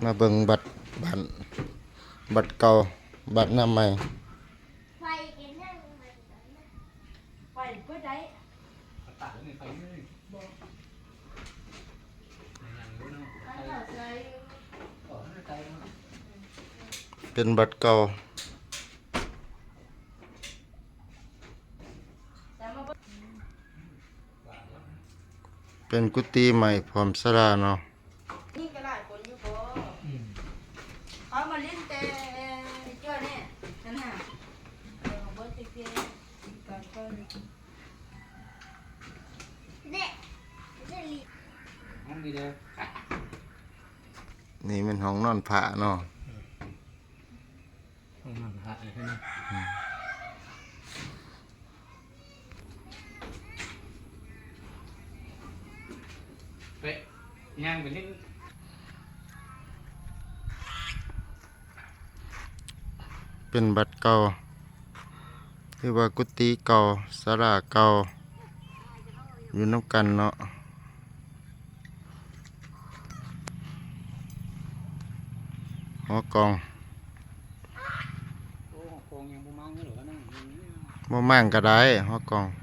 ມາເບິ່ງບັດບ້ານ ບັດເກົ່າ ບັດໜ້າໃໝ່. ໄປກໍໄດ້ ເປັນບັດເກົ່າ. ເປັນກຸຕິໃໝ່ພ້ອມສາລາເນາະ. ນີ້ກໍຫຼາຍຄົນຢູ່ບໍ່? ອືມ ເຂົາມາຫຼິ້ນແຕ່ເທື່ອນີ້ ນັ້ນນະ ເອີ ເບິ່ງແຕ່ເທື່ອນີ້ ການເຂົ້ານີ້ ເດ້ ເດ້ ຫ້ອງນີ້ເດ້ ນີ້ແມ່ນຫ້ອງນອນພະເນາະ. ອືມ ຫ້ອງນອນພະ ເອີ ເຫັນບໍ່? ອືມ ໄປ ຍ່າງໄປຫຼິ້ນ. ເປັນບັດເກົ່າ ຫຼືວ່າກຸຕິເກົ່າ ສາລາເກົ່າ ຢູ່ນຳກັນເນາະ. ຫໍກອງ ໂອ້ ຫໍກອງຍັງບໍ່ມ້າງເລີຍເນາະ ບໍ່ມ້າງກໍໄດ້ ຫໍກອງ.